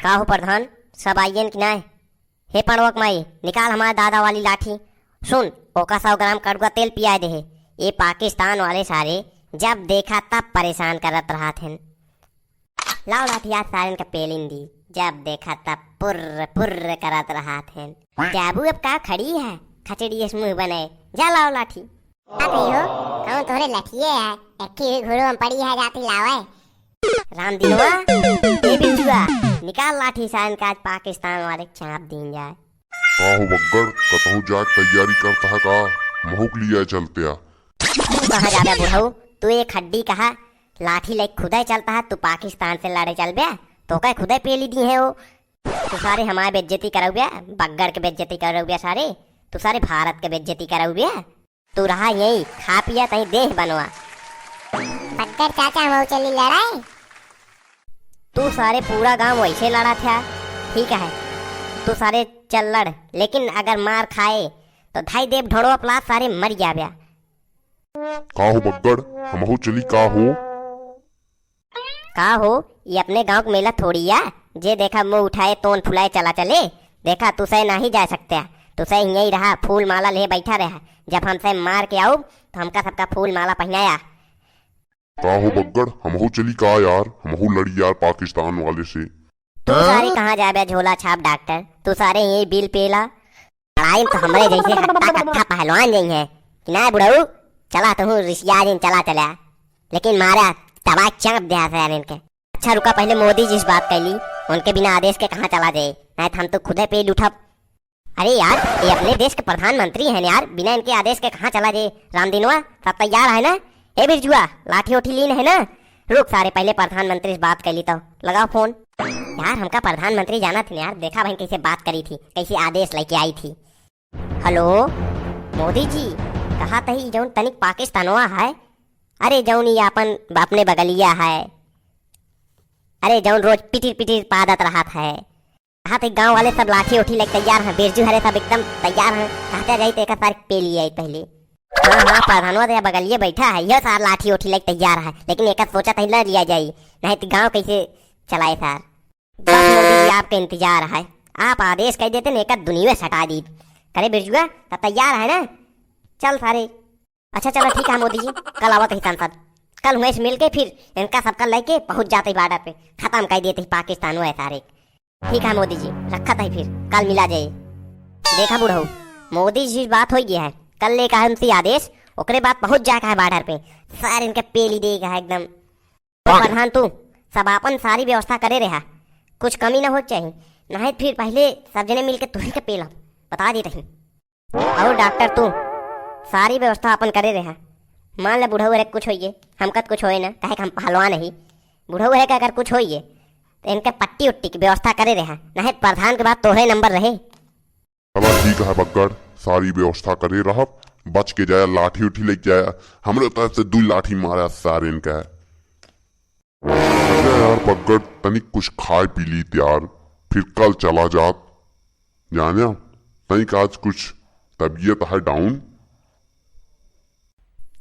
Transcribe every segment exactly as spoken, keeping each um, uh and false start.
का हो प्रधान, सब आइयन कि नाय? हे पड़वक माई, निकाल हमार दादा वाली लाठी। सुन, ओका सौ ग्राम कड़ुआ तेल पियाए दे हे। ये पाकिस्तान वाले सारे जब देखा तब परेशान करत रहत हैं। लाओ लाठी, आज सारन के पेलिन दी, जब देखा तब पुर्र पुर्र करत रहत हैं। जाबू अब का खड़ी है, खचड़ी अस मुँह बने, जा लाओ लाठी। का कही हो, कौन तोहरे लठिए है, एक्की हुई घुड़ू में पड़ी है, जाती लावे। रामदिनवा, ए बिरजुआ, निकाल लाठी, सारन का आज पाकिस्तान वाले चाप दीन जाए। का हो बग्गड़, कतहूँ जाए तैयारी करत है का? महूक लिया चलत्या। तू कहाँ जाबे बुढ़ऊ? तू एक हड्डी कहा, लाठी लेके खुदे चलत है, तू पाकिस्तान से लड़े चलबे? तोके खुदे पेली दी है वो। तू सारे हमार बेइज्जती करउबे, बग्गड़ के बेइज्जती करउबे सारे, तू सारे भारत के बेइज्जती करउबे। तू रहा यहीं, खा पिया तहीं देह बनवा। बग्गड़ चाचा, हम चली लड़ाई। तू सारे पूरा गांव वैसे लड़ा था, ठीक है, तू सारे चल लड़, लेकिन अगर मार खाए तो धाई देव ढोड़वा प्लास सारे मर जाब्या। का हो बग्गड़, हमहू चली का हो? का हो, ये अपने गांव के मेला थोड़ी या, जे देखा मुंह उठाए तोन फुलाए चला चले। देखा, तू सै नाही जा सकते, तू सै यहीं रहा, फूल माला ले बैठा रहा, जब हम सै मार के आउब तो हमका सबका फूल माला पहनाया। का हो बग्गड़, हमहू चली का यार, हमहू लड़ी यार पाकिस्तान वाले से। तू सारे कहाँ जाबे झोला छाप डॉक्टर, तू सारे यही बिल पेला। लड़ाई में तो हमरे जैसे हट्टा कट्ठा पहलवान जइहैं कि ना बुढ़ऊ, चला तू रिसिया जिन, चला चला, लेकिन मारा तबाक चाप दे सारे इनके। अच्छा रुका, पहले मोदी जी से बात कर ली, उनके बिना आदेश के कहाँ चला जाए, नहीं तो हम तो खुदे पेल उठब। अरे यार, ये अपने देश के प्रधानमंत्री हैं यार, बिना इनके आदेश के कहाँ चला जाए? रामदिनवा, सब तैयार है ना? ए बिरजुआ, लाठी उठी लीन है ना? रुक सारे, पहले प्रधानमंत्री से बात कर ली तो। लगाओ फोन। यार, हमका प्रधानमंत्री जाना थी यार, देखा भाई कैसे बात करी थी, कैसे आदेश लेके आई थी। हेलो, मोदी जी, कहा तही जौन तनिक पाकिस्तानवा है, अरे जौन ये अपन अपने बगलिया है, अरे जौन रोज पिटिर पिटिर पादत रहत है, कहा थे गांव वाले सब लाठी उठी लेके तैयार हैं, बिरजू हरे सब एकदम तैयार हैं, कहते जाई तो एक सार पे लिए आई पहले। हाँ, हाँ, प्रधानवा तो यहाँ बगलिए बैठा है, यह सार लाठी उठी लेके तैयार है, लेकिन एक सोचा था ना लिया जाई, नहीं तो गांव कैसे चलाए सार। बस मोदी जी आपके इंतजार है, आप आदेश कह देते ना एक दुनिया सटा दी। करे बिरजुआ, तब तैयार है ना? चल सारे। अच्छा चला ठीक है मोदी जी, कल आवत ही सांसद, कल हुए से मिल के फिर इनका सबका लेके पहुंच जाते ही बॉर्डर पे, खत्म कर देते ही पाकिस्तान हुए सारे। ठीक है मोदी जी, रखत है फिर, कल मिला जाए। देखा बुढ़ऊ, मोदी जी से बात हो गया है, कल लेकर है उनसे आदेश, ओकरे बाद पहुंच जाए का है बॉर्डर पे, सारे इनके पेली दे का है एकदम। प्रधान तू सब आपन सारी व्यवस्था करे रहा, कुछ कमी ना हो चाहिए, नहीं फिर पहले सब जने मिलके तुही के पेला बता दी रही। और डॉक्टर तू सारी व्यवस्था अपन करे रहा। मान ले बुढ़ऊ हरे कुछ होइए, हमका तो कुछ होए ना, काहे कि हम पहलवान ही। बुढ़ऊ हरे का अगर कुछ होइए तो इनके पट्टी उट्टी की व्यवस्था करे रहा, नहीं प्रधान के बाद तोहरे नंबर रहे। चला ठीक है बग्गड़, सारी व्यवस्था करे रहब, बच के जाया, लाठी उठी लेके जाया, हमरे तरफ से दू लाठी मारा सारे इनका है। अच्छा यार बग्गड़, तनिक कुछ खाए पी लीत यार, फिर कल चला जात। जाने तनिक आज कुछ तबीयत है down।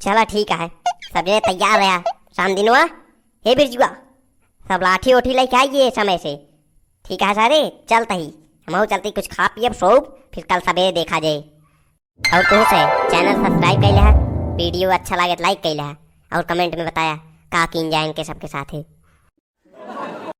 चला ठीक है, सब जने तैयार रहा। रामदिनवा, हे बिरजुआ, सब लाठी ओठी लेके आइए समय से। ठीक है सारे, चलत ही, हमहू चलत ही कुछ खा पियब, सोब, फिर कल सवेरे देखा जाए। और तू से channel subscribe कर लिहा, video अच्छा लगे तो like कर लिहा, और comment में बताया का कीन जाए इनके सबके साथे।